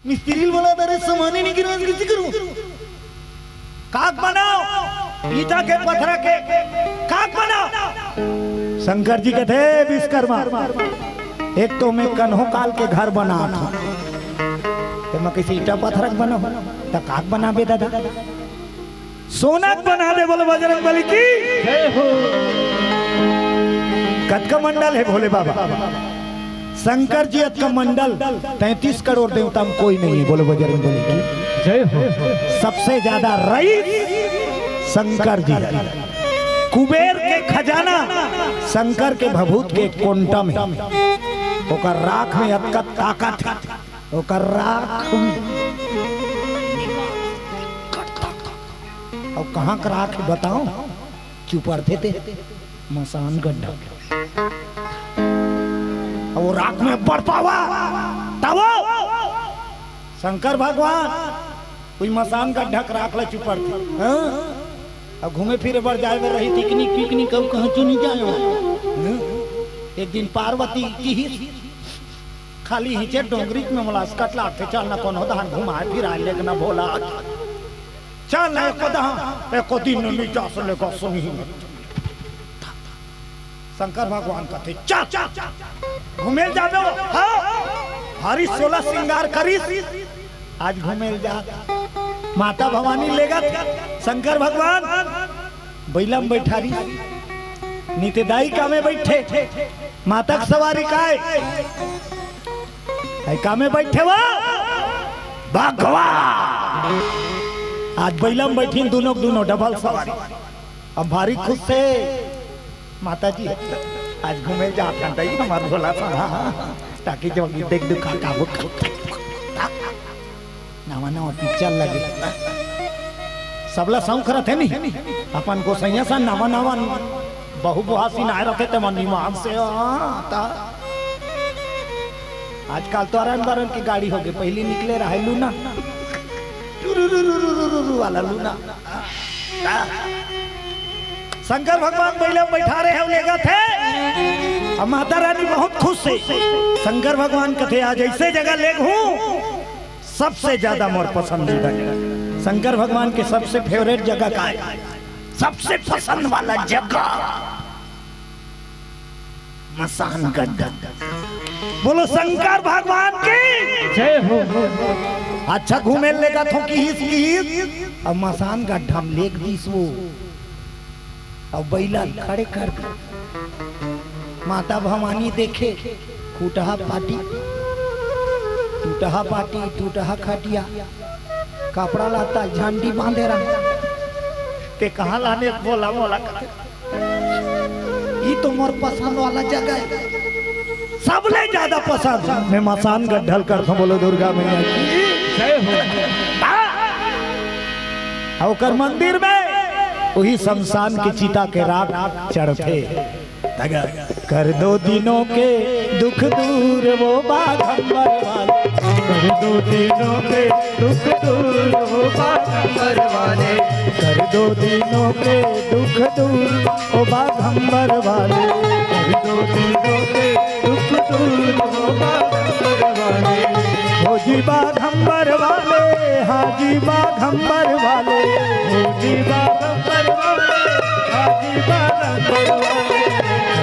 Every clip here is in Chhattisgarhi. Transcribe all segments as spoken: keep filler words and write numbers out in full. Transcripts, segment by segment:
मिस्त्री ल बोला, "अरे, सामान ही नहीं गिरा, कैसे करूं? काक बनाओ, ईटा के, पथरा के काक बनाओ।" शंकर जी कथे, "विश्वकर्मा, एक तो मैं कन्हो काल के घर बनात हंव, ते मैं कइसे ईटा पथरा के बनाहूं, त काक बनाबे दादा?" सोना के बना दे, बोलो बजरंग बली की। जय हो। कतका मंडल हे भोले बाबा, शंकर जी अतका मंडल, तैंतीस करोड़ देवता में कोई नहीं है, बोलो बजरंग बली की। जय हो। सबसे ज्यादा रईस शंकर जी हे। कुबेर के खजाना शंकर के भभूत के कोंटा में, ओकर राख में अतका ताकत हे, ओकर राख में। अउ कहाँ के राख हे बताओ? चुपरथे ते मसान गड्ढा। अउ वो राख में बढ़ पावा तब वो शंकर भगवान कोई मसान गड्ढा के राख ले चुपरथे। हाँ? अउ घूमे फिरे बर जाए बर रही, पिकनिक पिकनिक, अउ कहाँ चो नहीं जाए हो। हाँ? एक दिन पार्वती किहिस, "खाली हिचे डोंगरी में मोला असकट लागथे, चल ना कोनो धान घुमाए फिराए लेग ना भोला।" चल ना एको दहा, एको दिन नइ जास लेगा सुनी। शंकर भगवान कथे, "चल, घूमे ल जाबे हो?" हाँ, हरी सोलह श्रृंगार करिस, आज घूमे ल जा। माता भवानी लेगत, शंकर भगवान बइला में बइठारिस, नित्य दाई कामे बइठे, माता के सवारी काय? है कामे बइठे वो? भगवान! आज बइला में बइठिन दुनों के दुनों डबल सवारी। अब भारी खुश हे। माता जी, आज घूमे जात हन दाई हमार भोला सा। ताकि जो देख दुखा काबू। नवा नवा पिक्चर लगे, सबला शौक रथे नहीं। अपन गोसैया सा नवा नवा बहू बुहासिन आए रथे ते मन निमान से, हाँ, ता। आजकल तो अरन बरन के गाड़ी होगे, पहिली निकले रहे लूना, टुरुरुरुरुरुरु वाला लूना। शंकर भगवान बइला बइठारे हे, लेगथे। अब माता रानी बहुत खुश हे। शंकर भगवान कथे, "आज अइसे जगह लेगहूं, सबसे ज्यादा मोर पसंदीदा।" शंकर भगवान के सबसे फेवरेट जगह का हे? सबसे पसंद वाला जगह मसान गड्ढा। बोलो शंकर भगवान की। जय हो। अच्छा घूमे लेगत हों किहिस, किहिस। अब मसान गड्ढा में लेग दिस वो। अब बइला ल खड़े कर दे। माता भवानी देखे, टूटहा पाटी, टूटहा पाटी, टूटहा खटिया, कपड़ा लत्ता, झंडी बांधे रहा। ते कहाँ लाने बोला मोला कथे। ई तो मोर पसंद वाला जगह हे, सबले ज्यादा पसंद। मैं मसान गड्ढा ल करथों, बोलो दुर्गा मैया की। जय हो। हाँ। ओकर मंदिर में उही शमशान के चिता के राख चढ़थे। तगा। कर दो दीनों के दुख दूर वो बाघंबर वाले। कर दो दीनों के दुख दूर वो बाघंबर वाले। कर दो दीनों के दुख दूर वो बाघंबर वाले। कर दो दीनों के दुख दूर वो बाघंबर वाले। हो जी बाघंबर वाले, हाँ जी बाघंबर वाले। हो जी बाघंबर वाले, हाँ जी बाघंबर वाले।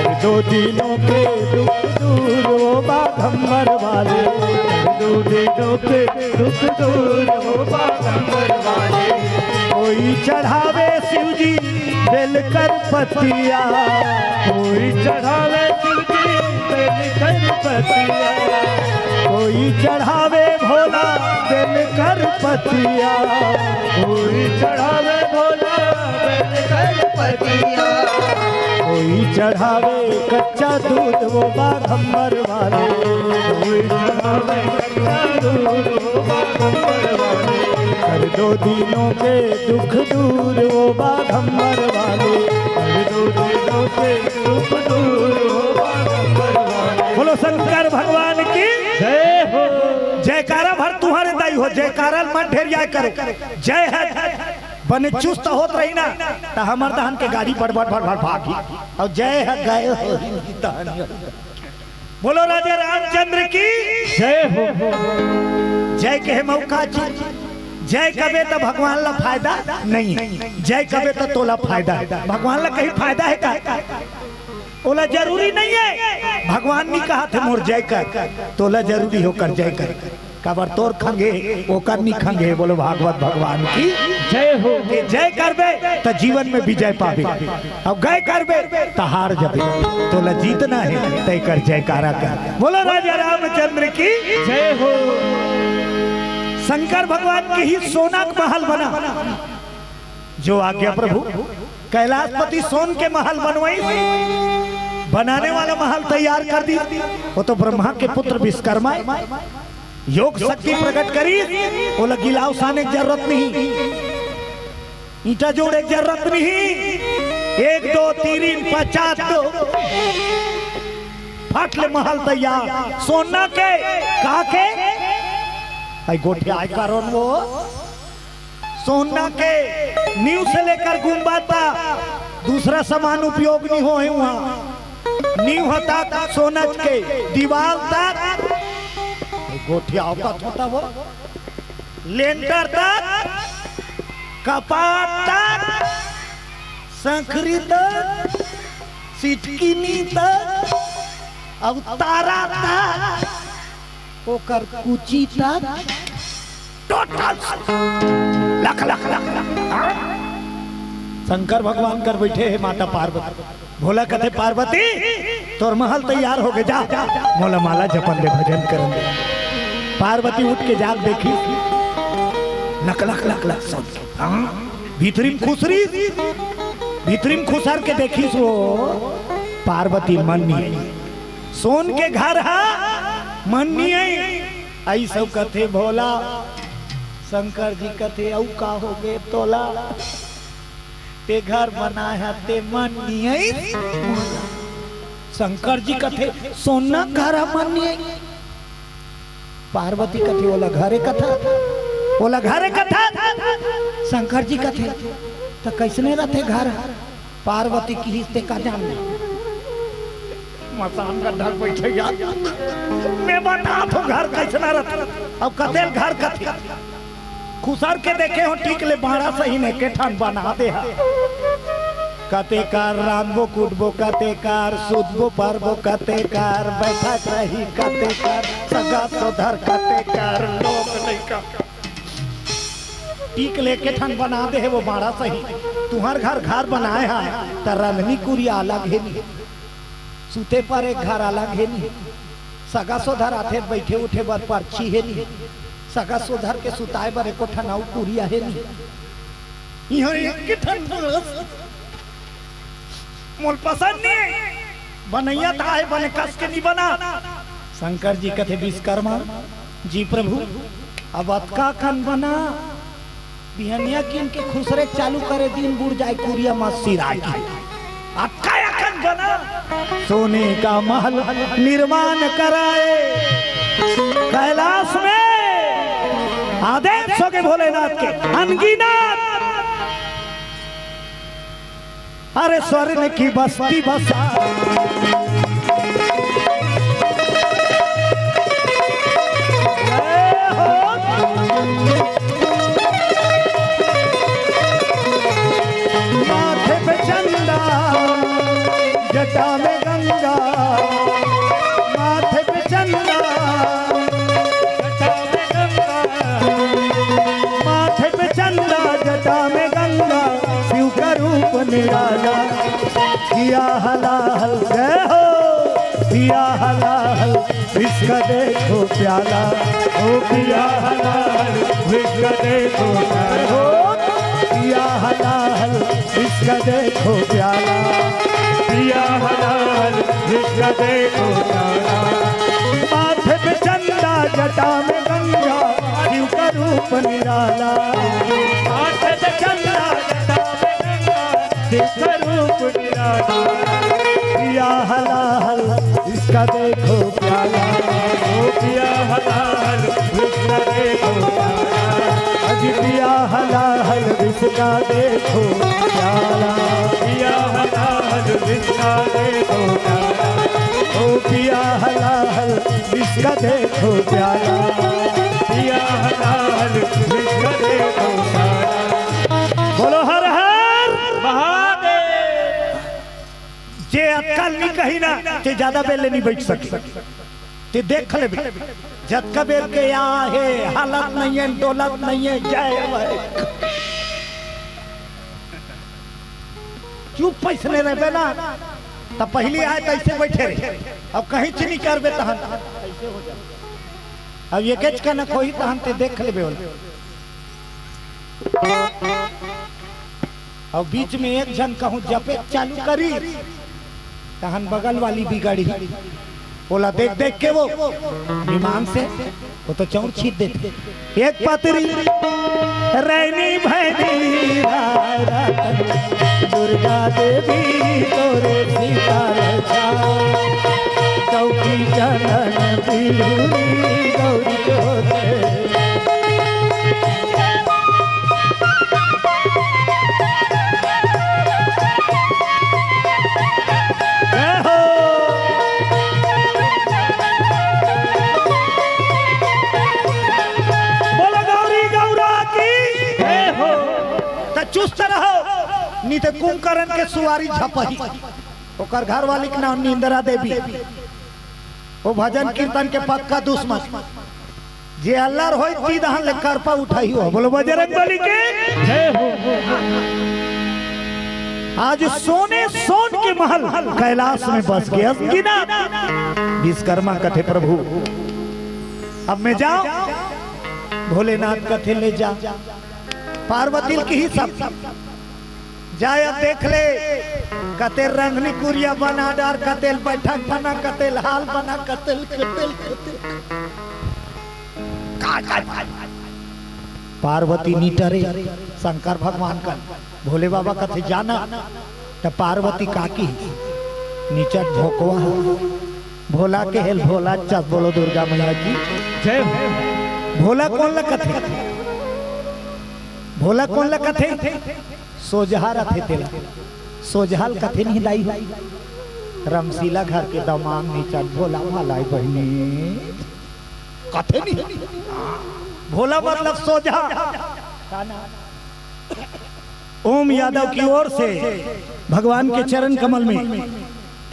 कर दो दीनों के दुख दूर वो बाघंबर वाले। कर दो दीनों के दुख दूर वो बाघंबर वाले। कोई चढ़ावे शिव जी बेल कर पतिया। कोई चढ़ावे शिव जी बेल कर पतिया। कोई चढ़ावे भोला बेल कर पतिया। कोई चढ़ावे भोला बेल कर पतिया। कोई चढ़ावे कच्चा दूध वो बाघंबर वाले। कोई चढ़ावे कच्चा दूध वो बाघंबर वाले। कर दो दीनों के दुख दूर वो बाघंबर वाले। कर दो दीनों के दुख दूर वो बाघंबर वाले। बोलो शंकर भगवान की। जय हो। जयकारा भर तुम्हारे दाई हो, जयकारा मत ढेरिया करो। जय है। बने चुस्त होत रही ना, त हमर दहन के गाड़ी बड़ बड़ बड़ बड़ भागी। अउ जय है गए हो हिंदी दहन। बोलो राजा रामचंद्र की। जय हो। जय कहे मौका ची, जय कबे त भगवान ला फायदा नहीं है, जय कबे त तोला फायदा है। भगवान ला कहीं फायदा है का? ओला जरूरी नहीं है। भगवान नहीं कहा थे मोर जय कर, तोला जरूरी होकर जय कर। काबर तोर खंगे ओकर नहीं खंगे। बोलो भागवत भगवान की जय हो। कि जय करबे त जीवन में विजय पाबे, अउ गय करबे त हार जबे। तोला जीतना है तय कर जयकारा कर। बोलो राजा रामचंद्र की जय हो। शंकर भगवान के ही सोना के महल बना। जो आज्ञा प्रभु, कैलाशपति सोन के महल बनवाई। बनाने वाला महल तैयार कर दी, वो तो ब्रह्मा के पुत्र विश्वकर्मा है। योग शक्ति प्रकट करी, वो लगी लाव साने की जरूरत नहीं, ईंटा जोड़े की जरूरत नहीं। एक दो तीन पचास दो, फट ले महल तैयार। सोना के, का के? आई गोठिया आय कारण वो सोना के नींव से लेकर गुंबद तक, दूसरा सामान उपयोग नहीं होए उहाँ। नींव तक सोना के, दीवाल तक, गोठिया औकात होता वो, लेंटर तक, कपाट तक, संखरी तक, सिटकिनी तक, अउ तारा तक। ओकर कुची तक टोटल लख, लख, लख, लख। हाँ? शंकर भगवान कर बैठे हे माता पार्वती। भोला कथे, "पार्वती, तोर महल तैयार हो गे, जा, मोला माला जपन दे, भजन करन दे।" पार्वती उठ के जाग देखी, लख, लख, लख, लख सोन। हाँ? भीतरी में खुसरी, भीतरी में खुसर के देखी सो पार्वती मन नहीं। सोन के घर हा मन नहीं आई। ऐसो कथे भोला। शंकर जी कथे, "अउ का हो गे तोला? ते घर बनाए हा, ते मन नहीं आई।" शंकर जी कथे, "सोना घर हा मन नहीं आई।" पार्वती कथे, "ओला घरे कथा, ओला घरे कथा।" शंकर जी कथे, "त कैसने रथे घर?" पार्वती किहिस, "ते का जान ले?" मसान गड्ढा बैठे यार, मैं बता तो घर कैसना रथे। अब कतेल घर कथे, खुसर के देखे हो, ठीक ले बाड़ा सही ने के ठन बना दे हा। कते कर रांधबो कुटबो, कते कर सुतबो परबो, कते कर बैठक रही, कते कर सगा सोधर, कते कर लोग लइका। ठीक ले के ठन बना दे हे वो बाड़ा सही। तुहर घर, घर बनाए हा, त रंधनी कुरिया अलग हे नहीं, सुते पर एक घर अलग हे नहीं, सगा सोधर आथे बैठे उठे बर परछी हे नहीं, सगा सोधर के सुताए बर एको ठन अउ कुरिया हे नहीं। इहाँ एक ठन बस मोल पसंद नहीं हे। बनैया त आए बने कस के नहीं बना। शंकर जी कथे, "विश्वकर्मा जी प्रभु, अब अतका कन बना।" बिहनिया किन के खुसरे चालू करे, दिन बुड़ जाए, कुरिया म सिराए की। अतका अकन बना। सोने का महल निर्माण कराए, कैलाश में आदेश हो गे भोलेनाथ के, अनगीनाथ। अरे स्वर्ण की बस्ती बसा। जय हो। माथे पे चंदा, जटा में गंगा, माथे पे चंदा, जटा में गंगा, माथे पे चंदा, जटा में गंगा, शिव का रूप निराला। पिया हलाहल, जय हो। पिया हलाहल, विश्व का देखो प्याला। ओ पिया हलाहल, विश्व का देखो प्याला। ओ पिया हलाहल, विश्व का देखो प्याला। पिया हलाहल, विश्व का देखो प्याला। माथे पे चंदा, जटा में गंगा, शिव का रूप निराला। माथे पे चंदा, जटा में गंगा, शिव का रूप निराला। पिया हलाहल, इसका देखो प्याला। ओ पिया हलाहल, इसका देखो प्याला। अजी पिया हलाहल, इसका देखो प्याला। पिया हलाहल, इसका देखो प्याला। ओ पिया हलाहल, इसका देखो प्याला। पिया हलाहल, इसका देखो प्याला। बोलो हर हर महादेव। जे अक्कल नहीं कही ना, ते ज्यादा बेर ले नहीं बैठ सके। ते देख लेबे, जतका बेर के या हे, हालत नहीं है, डोलत नहीं है, जय भाई। चुप पैसने रहबे ना, त पहली आए तैसे बैठे रहे। अब कहीं चीनी करबे तहन, अब एकेच कनक होही तहन ते देख लेबे ओला। अब बीच में एक झन कहूँ जपे चालू करी, तहन बगल वाली बिगड़ी। ओला देख देख के वो विमान से वो तो चौर छीट देथे। एक पतरी रैनी भैनी रारा दुर्गा देवी तोरे सीता रक्षा। चौकी चंदन बिलुरी गौरी जोते। जय हो। बोलो गौरी गौरा की जय हो। त चुस्त रहो, नी ते कुंभकर्ण के सुवारी झपही। ओकर घरवाली के नाम निंदरा देवी। वो भजन कीर्तन के पक्का दुश्मन। जे अल्लर होई, ती दहन ले करपा उठाई हो। बोलो बजरंग बली के जय हो। आज सोने सोन के महल कैलाश में बस गए। अब गिना विश्वकर्मा कथे प्रभु, अब मैं जाओ, भोलेनाथ कथे ले जा। पार्वती ल किही सब जाय अब देख ले, कते रंगनी कुरिया बना डार, कते बैठक बना, कते हाल बना, कते, कते, कते। का, का, का? पार्वती नी टरे, शंकर भगवान कन, भोले बाबा कथे जाना, त पार्वती का किही, निचट भोकवा ह। भोला के हेल भोला चस, बोलो दुर्गा मैया की जय हो। भोला कोन ल कथे? भोला कोन ल कथे? सोजहा रथे तेला। सोजहा ल कथे नहीं दाई हो। रमशीला घर के दमांद निचट भोला भाला ए बहिनी। कथे नहीं। भोला मतलब सोजहा। का नाम? ओम यादव की ओर से भगवान के चरण कमल में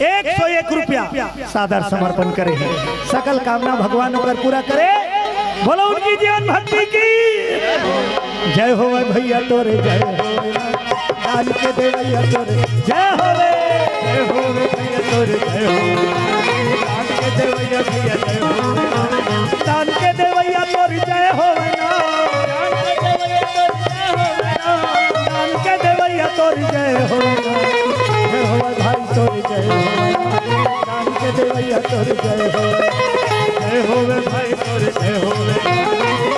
एक सौ एक रुपया सादर समर्पण करे हैं। सकल कामना भगवान ओकर पूरा करे। बोलो उनकी जीवन भक्ति की जय हो भैया तोरे जय हो। दान के देवैया तोरे जय हो रे। जय हो रे भैया तोरे जय हो। दान के देवैया भैया जय हो। दान के देवैया तोरे जय हो ना। दान के देवैया तोर जय हो। जय हो भाई तोर जय हो। दान के देवैया तोर जय हो। जय हो भाई तोर जय हो।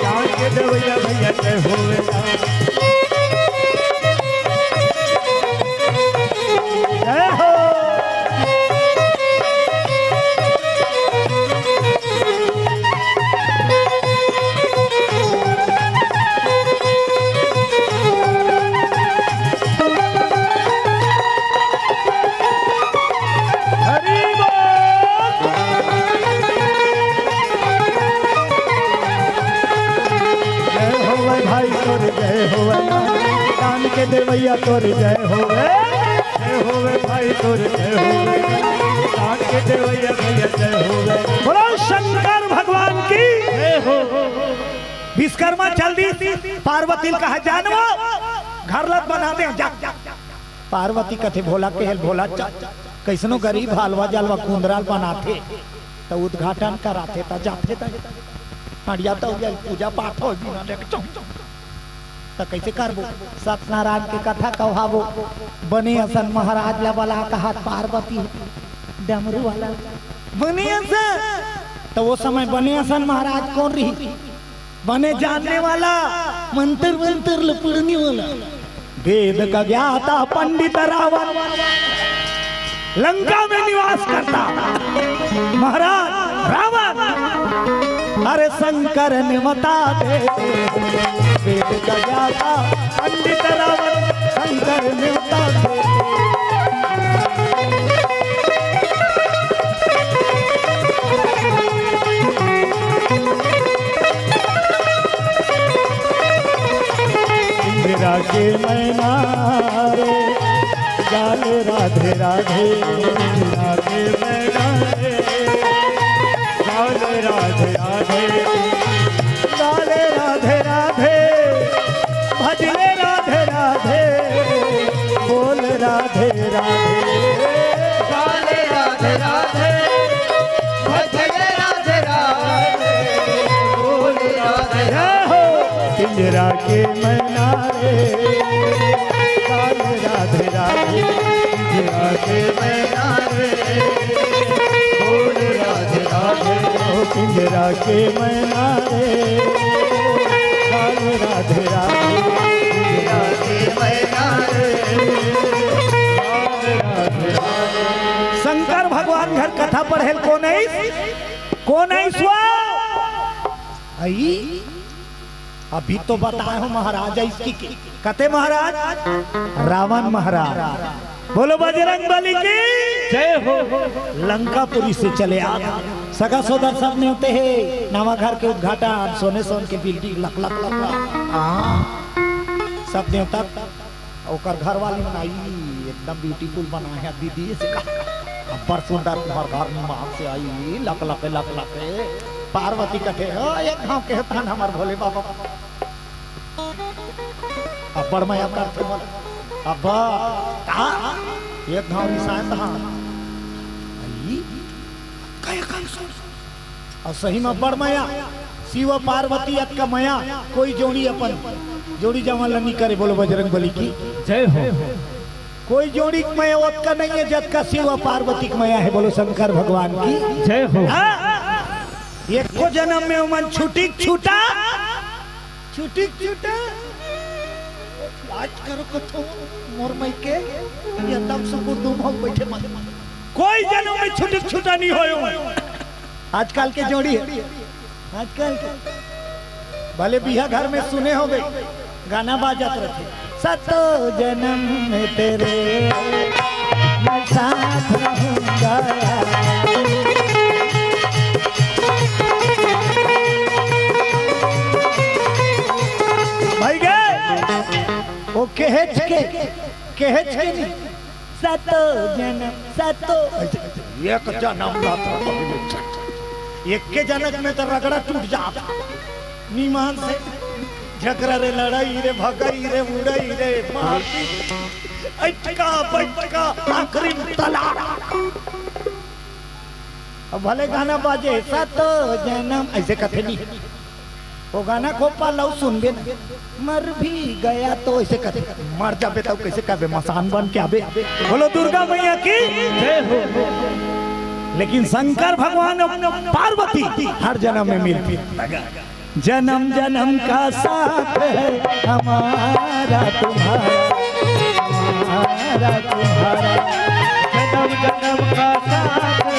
दान के देवैया भैया जय हो। जय हो। हरि बोल। जय होवे भाई तोर जय होवे, दान के देवैया तोर जय होवे। जय होवे भाई तोर जय होवे, दान के देवैया भैया जय होवे। बोलो शंकर भगवान की जय हो। विश्वकर्मा चल दी, पार्वती ल कहा जानवो, घर लत बना दे, जा। पार्वती कथे भोला के हेल भोला चल, कैसनो गरीब हलवा जलवा कुंदरा ल बनाथे, त उद्घाटन कराथे, त जाथे, त हड़िया त हो जाए, पूजा पाठ हो बिना देख चौक। त कैसे करबो? सत्यनारायण के कथा कहाबो। बने असन महाराज ला बला कहत पार्वती डमरू वाला, बने असन। त वो समय बने असन महाराज कोन रही? बने जानने वाला, मंत्र मंत्र ल पढ़ने वाला, वेद का ज्ञाता पंडित रावण। लंका में निवास करता महाराज रावण। अरे शंकर ने बता दे, वेद का ज्ञाता पंडित रावण, शंकर ने बता दे। के मैना रे, गाल राधे राधे। के मैना रे, गाल राधे राधे। गाल राधे राधे, भजले राधे राधे, बोल राधे राधे। गाल राधे राधे, भजले राधे राधे, बोल राधे राधे। पिंजरा के मैना रे, गाल राधे राधे। पिंजरा के मैना रे, बोल राधे राधे। ओ पिंजरा के मैना रे, गाल राधे राधे। पिंजरा के मैना रे, गाल राधे राधे। शंकर भगवान घर कथा पढ़ेल कोन आइस? कोन आइस वो? आई? अभी तो बताए हो महाराज, इसकी की-, कते महाराज? रावण महाराज। बोलो बजरंग बली की। जय हो। लंकापुरी से चले आ, सगा सोदर सब नेवते हे, नवा घर के उद्घाटन, सोने सोन के बिल्डिंग, लक लक लक लक। हाँ, सब नेवता। ओकर घरवाली मन आई, एकदम ब्यूटीफुल बना है दीदी, से कहा, अब्बड़ सुंदर तुम्हार घर निमार से आई, लक लक लक लक। पार्वती कथे, "ओ, एक घाव के तन हमर भोले बाबा।" अब्बड़ मया करथे बोल। अब्बा, का? एक घाव निशान तहा। आई, काय, काय, सुन, सुन। अउ सही म बड़ मया, शिव अउ पार्वती अतका मया, कोई जोड़ी अपन जोड़ी जवान ल नी करे। बोलो बजरंग बली की। जय हो। कोई जोड़ी के मया ओतका नहीं है जतका शिव अउ पार्वती के मया है। बोलो शंकर भगवान की। जय हो। हाँ। एको जन्म में ओमन छुटिक छुटा, छुटिक छुटा। आज करो कथो मोर मई के, ये दम सुकुर दुम हो बैठे मत। कोई जन्म में छुटिक छुटा नहीं होयो। आजकल के जोड़ी है, आजकल के भले बिहा घर में सुने होबे, गाना बाजत रथे, "सतो जन्म में तेरे मैं साथ रहूंगा।" भाई गे, वो केहेच के, केहेच के नहीं, सतो जन्म, सतो। एक जन्म ला तो पहिले छट। एक के जन्म में तो रगड़ा टूट जात। निमान से झगड़ा रे, लड़ाई रे, भगाई रे, उड़ाई रे, मारपीट। अटका, बैठका, आखिरी में तलाक। अब भले गाना बाजे, सतो जन्म, ऐसे कथे नहीं। वो गाना को पालव सुनबे ना, मर भी गया तो ऐसे कथे, मर जाबे तो कैसे कहबे, मसान बन के आबे। बोलो दुर्गा मैया की। जय हो। लेकिन शंकर भगवान अउ पार्वती हर जन्म में मिलती। जन्म जन्म का साथ है हमारा तुम्हारा, हमारा तुम्हारा। जन्म जन्म का साथ